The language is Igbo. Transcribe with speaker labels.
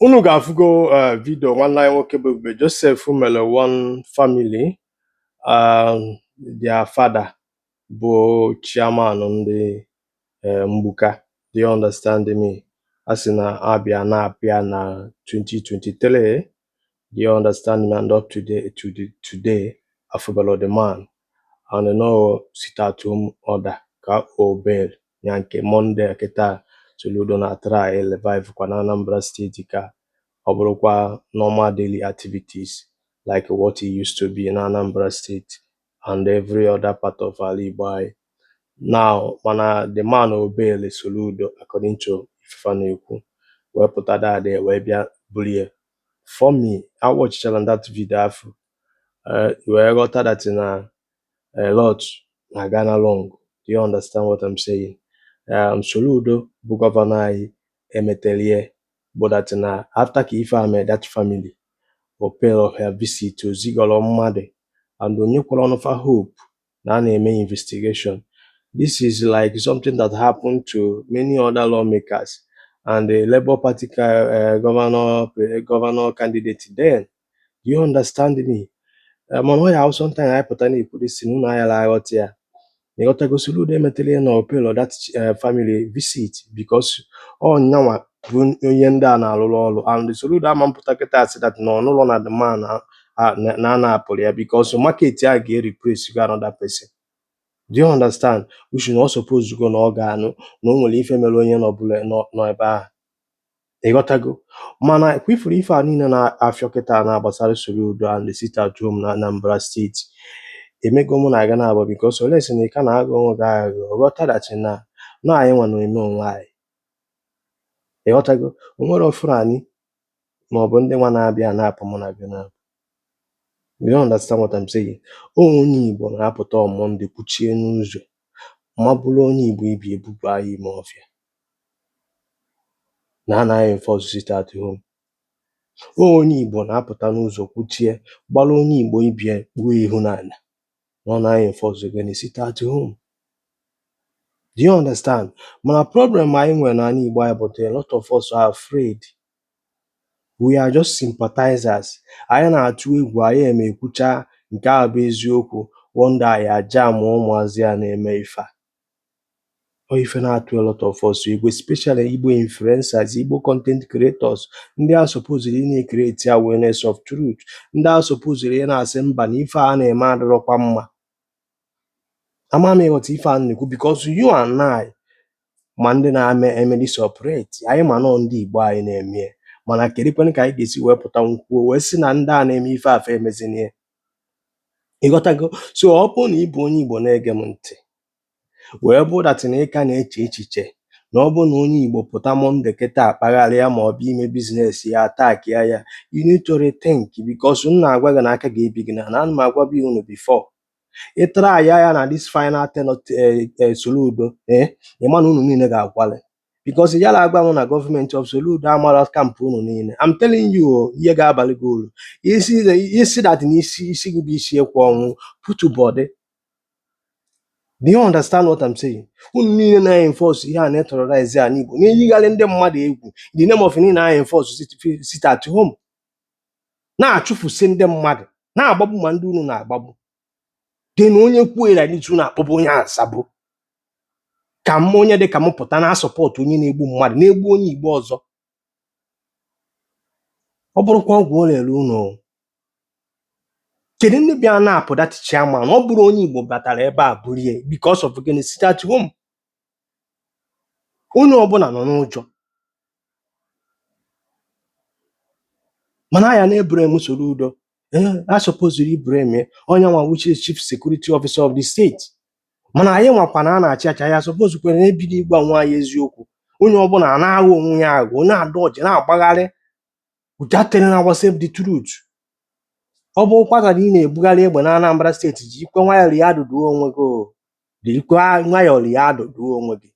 Speaker 1: Unu ga-afụgo video nwanne anyị nwoke bụ Ebube Joseph mere one family, their father bụ chairman ndị Mgbuka. Do you understand me? A sị na abịa na-apịa na 2023. Do you understand me? And up to the, to the, today, afụbelo the man and no sit at home order ka o bail ya nke Monday kịta. Soludo na try revive kwa na Anambra Steeti ka ọ bụrụkwa normal daily activities like what it used to be in Anambra State and every other part of ala Igbo anyị now. Mana the man obey Soludo according to ife na-ekwu wee pụta that day wee bịa bulie. For me, I watchara that video afọ wee ghọta that na a lot na-aga na wrong. Do you understand what I'm saying? Soludo bụ gọvanọ anyị emetelie bụ that na after ka ife a mee that family, o pay her visit, o zigọrọ mmadụ and onye kwere ọnụ fa hope na a na-eme investigation. This is like something that happened to many other lawmakers and the Labour Party governor candidate then. Do you understand me? Mana ọ ya ahụ sometimes anyị pụta na-ekwu this thing, unu anyala aghọta ya. Ịghọtago? Soludo emetela na o pay that family visit because ọ nyanwa bụ onye ndị a na-arụrụ ọrụ, and Soludo ama mpụta kịta sị that na ọnụụlọ na the man na anapụrụ ya because market a ga-replace go another person. Do you understand? Which na ọ suppose go na ọ ga-anụ na o nwere ife mere onye nọbụla nọ ebe ahụ. Ịghọtago? Mana kwifuru ife a niile na-afịọ kịta na gbasara Soludo and the sit at home na Anambra Steeti emego mụ na aga na abụ because ole sị na ị ka na-aghọ onwe gị aghụghọ, ghọta that na anyị nwa na-eme onwe anyị. Ịghọtago? O nwero Fulani maọbụ ndị nwa na-abịa na-apụ mụ na gị na. You don't understand what I'm saying? Onye Igbo na-apụta on Monday kwuchie n'ụzọ ma bụrụ onye Igbo ibi ebubo anyị ime ọfịa na anaghị enforce sit at home. Onye Igbo na-apụta n'ụzọ kwuchie gbara onye Igbo ibie kpuo ihu n'ala na ọ naghị enforce gịnị? Sit at home. Do you understand? Mana problem anyị nwere n'ala Igbo anyị bụ that a lot of us are afraid. We are just sympathizers. Anyị na-atụ egwu anyị eme ekwucha nke a bụ eziokwu, one day anyị ajam ụmụazị a na-eme ife a. Ọ ife na-atụ a lot of us egwu, especially Igbo influencers, Igbo content creators, ndị a supposed ị na-create awareness of truth, ndị a supposed ị na-asị mba na ife a na-eme adịrọkwa mma. Ama m ịghọta ife a na-ekwu because you and I ma ndị na-eme eme this operate, anyị ma nọọ ndị Igbo anyị na-eme ya. Mana kedụkwanụ ka anyị ga-esi wee pụta nkwuo wee sị na ndị a na-eme ife afa emezina ya? Ịghọtago? So ọ bụrụ na ị bụ onye Igbo na-ege m ntị wee bụ that na ị ka na-eche echiche na ọ bụrụ na onye Igbo pụta Monday kịta akpagharịa ma ọ bụ ime business ya attack ya ya, you need to rethink because m na-agwa gị na aka ga-ebi gị na ana m agwabi unu before ị try ya na this final tenure Soludo, ị ma na unu niile ga-agwalị because ya na-agwa m na gọọmenti of Soludo amara camp unu niile. I'm telling you o, ihe ga-abalị gị uru isi isi that na isi isi gị bụ isi ekwe ọnwụ put body. Do you understand what I'm saying? Unu niile na-enforce ihe a na-terrorize ala Igbo, na-eyigharị ndị mmadụ egwu in the name of niile na-enforce sit at home, na-achụfusi ndị mmadụ, na-agbagbu ma ndị unu na-agbagbu dị na onye kwuo like this, unu akpọbụ onye asabụ ka m onye dị ka m pụta na support onye na-egbu mmadụ, na-egbu onye Igbo ọzọ. Ọ bụrụkwa ọgwụ o lere unu o. Kedu ndị bịa na-apụ that chairman? Ọ bụrụ onye Igbo batara ebe a burie because of gịnị? Sit at home. Onye ọbụla nọ n'ụjọ mana aya na-ebure m Soludo. Ee, a supposed ibure m ya onye nwa which is chief security officer of the state, mana anyị nwakwa na a na-achị achị anyị suppose kwere na-ebido ịgwa nwa anyị eziokwu. Onye ọbụla na-aghọ onwe ya aghụghọ na-adọji na-agbagharị without telling ourselves the truth. Ọ bụrụkwa na ị na-ebugharị egbe na Anambra Steeti, jikwe nwayọọ rie adụdụ onwe gị o. Jirikwa nwayọọ rie adụdụ onwe gị.